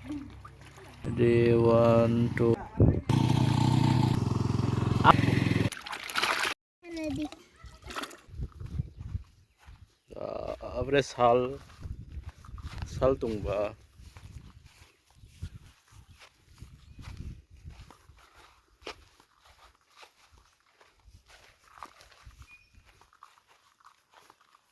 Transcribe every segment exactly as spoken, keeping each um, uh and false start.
Ready, one, two. Ah, abre sal, sal tungba.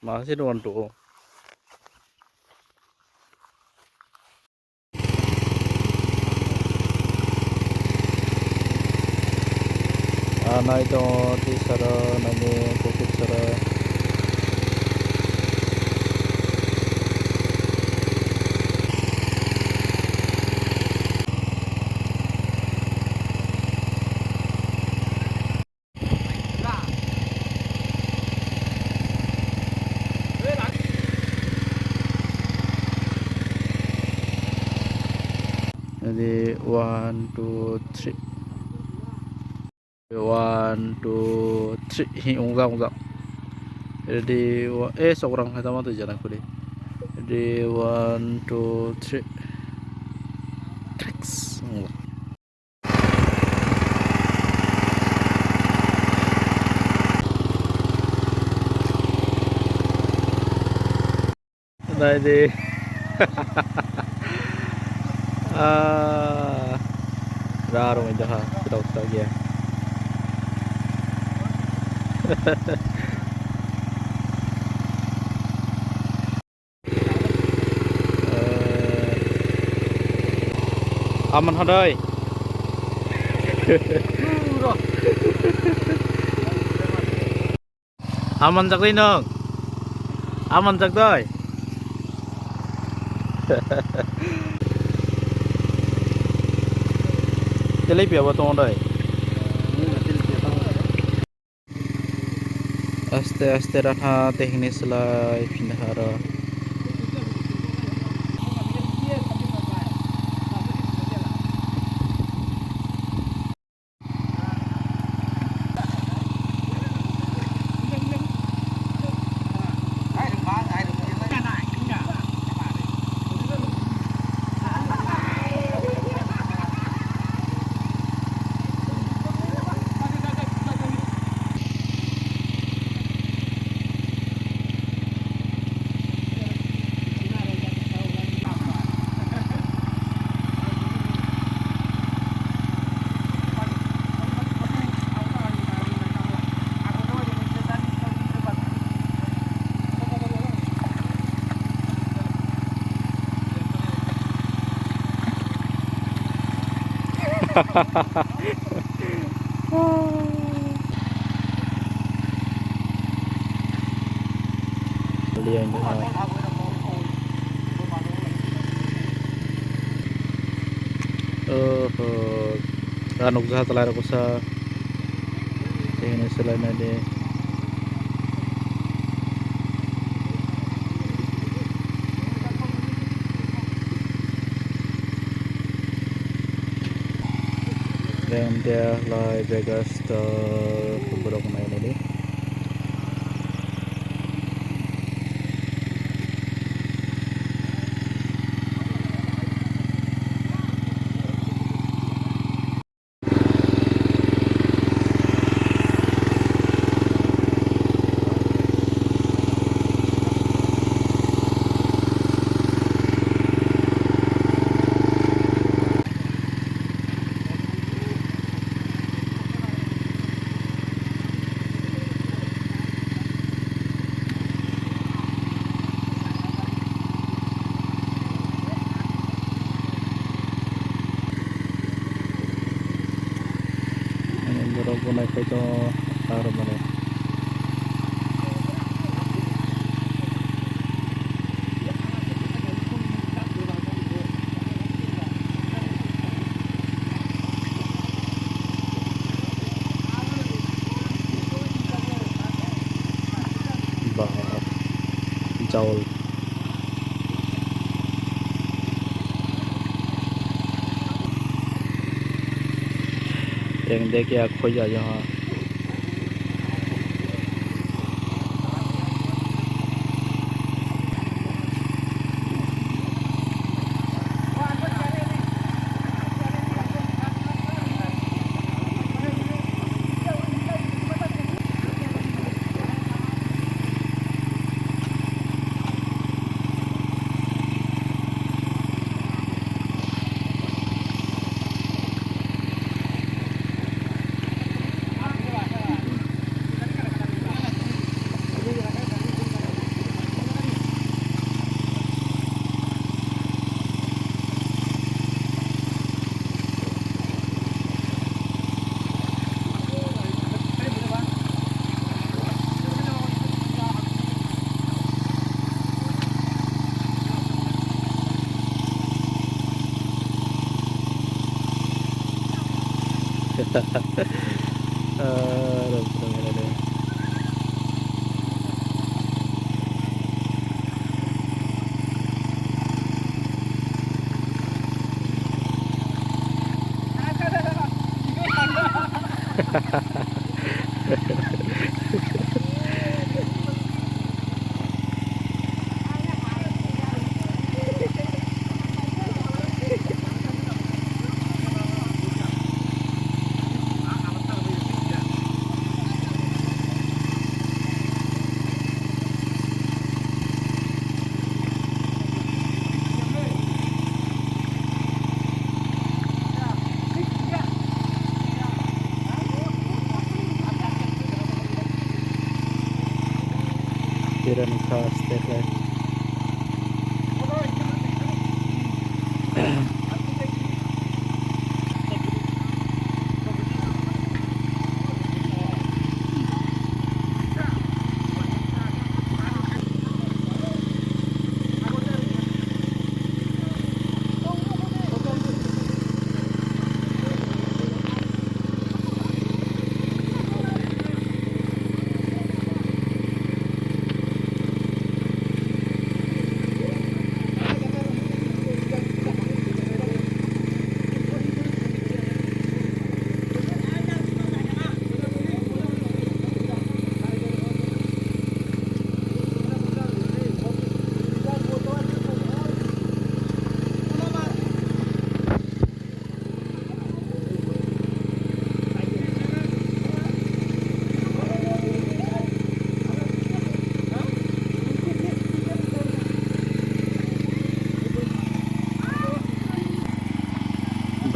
Masih dua tu. Ah, nai tongo twi sara, nai ni bukhuk sara. Ready, one, two, three. One, two, three. Hi, ungjak, ungjak. Ready, wa-, eh, sokrang hai tama twi jana kuri. Ready, one, two, three. Tricks. Ungjak. Nai di. Ah, ra rung jaha, sedok sedok ya. Eh, aman hadai. Aman jak dai nwng. Aman jak dai. Telei piya bo tongo dai. Aste aste ratha tehini slai phinda haro. Liya ini ha. Oho. Ah, nukjaha chalai rok bwsa. Tei hwnwi swlai nai di. Yang dia lai Vegas to borok nai nai di. Borok bo naikhai tongo aro mani. Ba, chawl. Yang dek ya khoi ya, ya. Ah, rw, rw, rw, rw. Kiran khas teklai.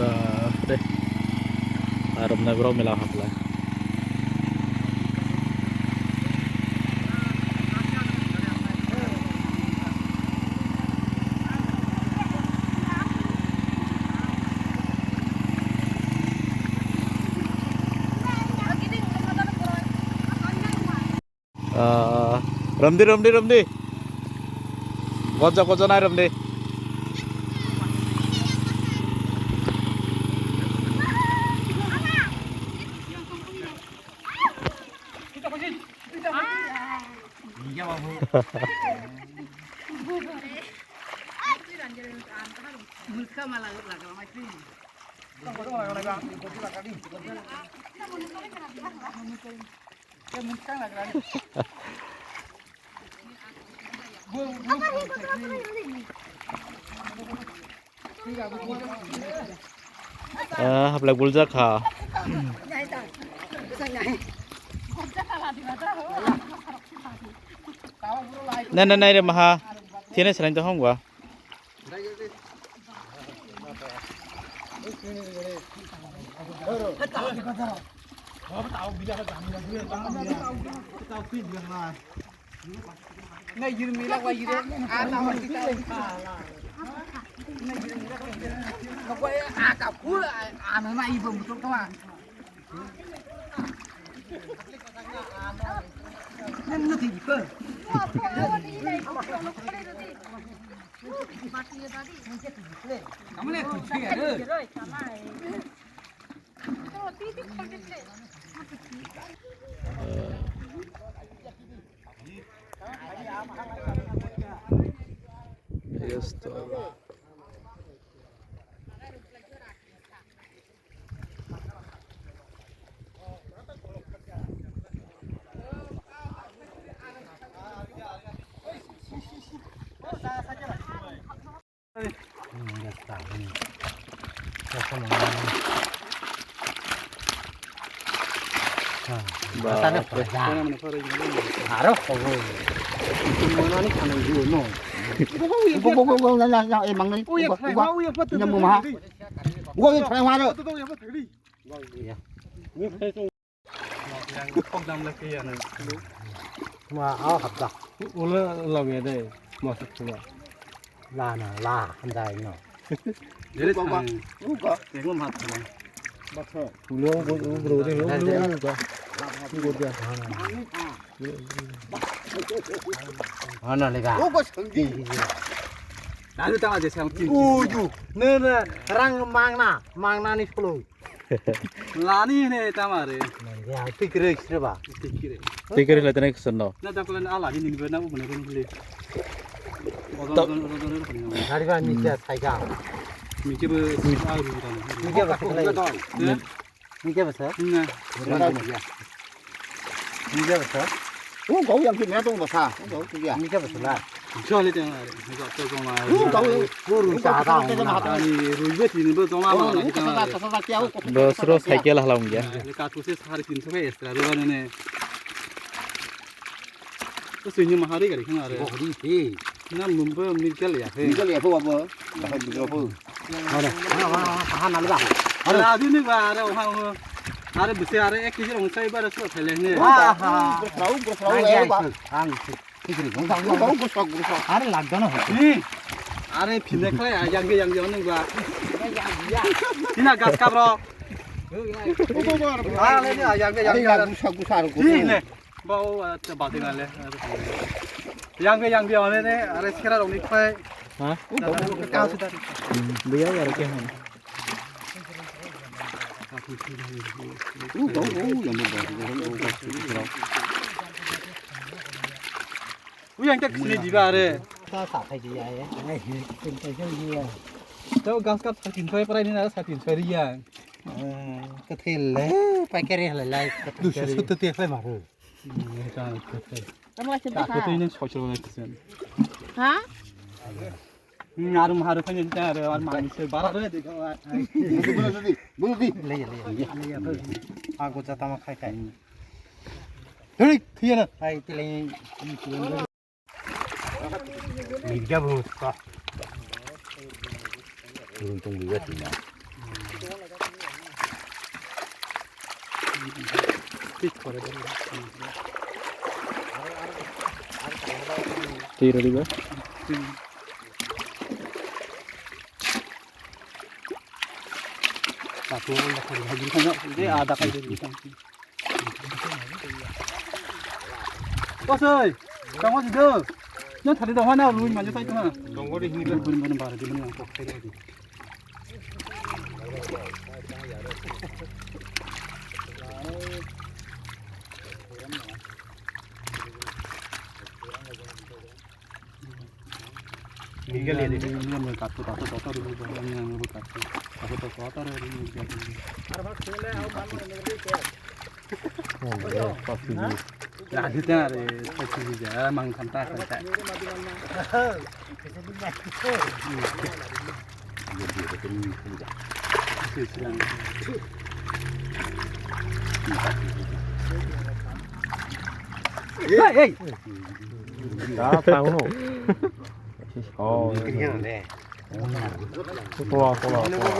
Bapre. Arumna borok mela hapla. Ah, romdi, romdi, romdi. Gojo, gojo nai romdi. Ah, haplai guljak kha. Nai, nai, nai re maha. Thene srang to hongwa. Aro kobo. Manani kana jiyo no. Go go go go na na na e mangai. Uya phai ma, uya patu. Nyamu ma. Go go phai ma ro. Ma, au hapda. Ula lamya de, masa tua. La na, la, handai no. Dere tang. Uga. Tengom hat na. Ulo, ulo, ulo, ulo, uga. Uga dia. Hana lega. Uga sangdi. Lalu tang aja sang. Uju. Ne, ne, rang mangna, mangna ni solo. Lani hene tamare. Nang ya, tikre, tikre ba. Tikre. Tikre le tene kusun no. Na dakle na ala ni ni na ubune ben hili. Odo, odo, odo, odo, odo, odo. Gari ba ni ja sai ga. Ni ke be, ah, ni ke be. Ni ke be. Ni ke basa? Nga. Ni ke basa? O gau yang kini atong basa. O gau tu ya. Ni ke basa la? Jole teng are. Jole teng are. O gau yang. Puru sa ta. Ani rui be tini be tong ma ma. Dos ro cycle halam ya. Ka tu se sari tin so ke extra be ba ne. Ko sini mahari gari khang are. Bohri te. Na mumba migdal ya he. Migdal ya pho abo. Bahai migdal pho. Are, are, are, are, tahan nalga. Are. Are adu ni ba are oha oha. Are bisi are ek kg rong sai ba rasu thele ne. Aha. Brosrau, brosrau, ang eh, ya, ba. Ang. Tikri. Brosrau, brosrau, brosrau. Are lagdana ho. Ni. Are phine khlai yang ge yang ge onu ba. Tina gas kabro. Are le ni yang ge yang ge. Gusa gusa ro. Ni ne. Ba o, ah, ta balti na le. Yang ge, yang ge, one ne, are sera rong ni khai. Ha? Ka su ta. Hmm, biya ya ke hon. U yang tak sini jiba are. Sa sa khai jiya ya. Ai, sin khai jiya. Tau gas kap sa tin soi prai ni na sa tin soi riya. Ka thil le, paikari halai lai. Dusu sutta te khai maru. Tamo ka chinte ka. Ako to ina soi soi na kisan. Ha? Arum haru khani ta re ar mani se bara re dekho. Bulu di, bulu di. Le le le. Ago jata ma khai khai. Hei, khiya na. Ai tile. Mirga bulu ta. Bulu tong mirga tina. Tiro diba. Satu orang dah kali habis kan, dia ada kali dia. Bosoi, tamo sido. Yang tadi dah mana lu manja saya tu na. Tongori hini. Bun bun bar di mana yang kok saya di. Miguel ya, dia ni yang katu katu katu dulu, yang yang katu katu katu dulu. Lagi tengah re, posisi dia mang santai santai. Hey, hey. Ah, tahu no. Oh, iya. Kola, kola, kola.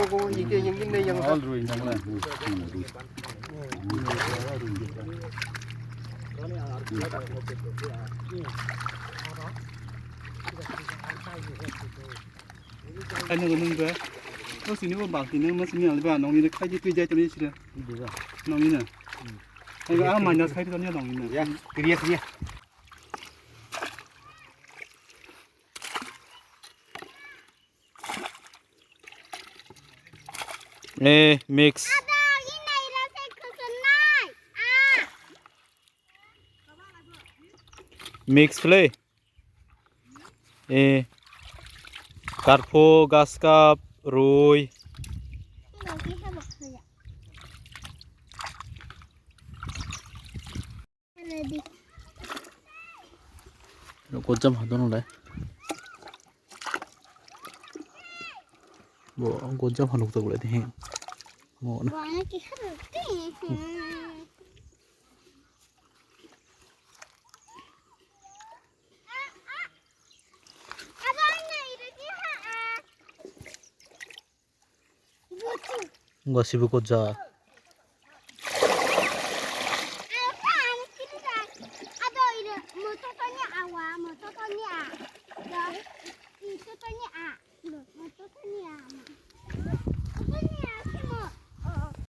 Ano nung ba. O sini bo bang sini ma sini alba nong ni khai di tui jai tani sira. Nong ni na. Ai a minus khai di tani nong ni na. Ya, kriya kriya. Eh, mix. Mix play. Eh, karpho, gaskap, rui. Gojam hadon le. Bo gojam hanuk tak le deh. Mo na. Gosibu koja.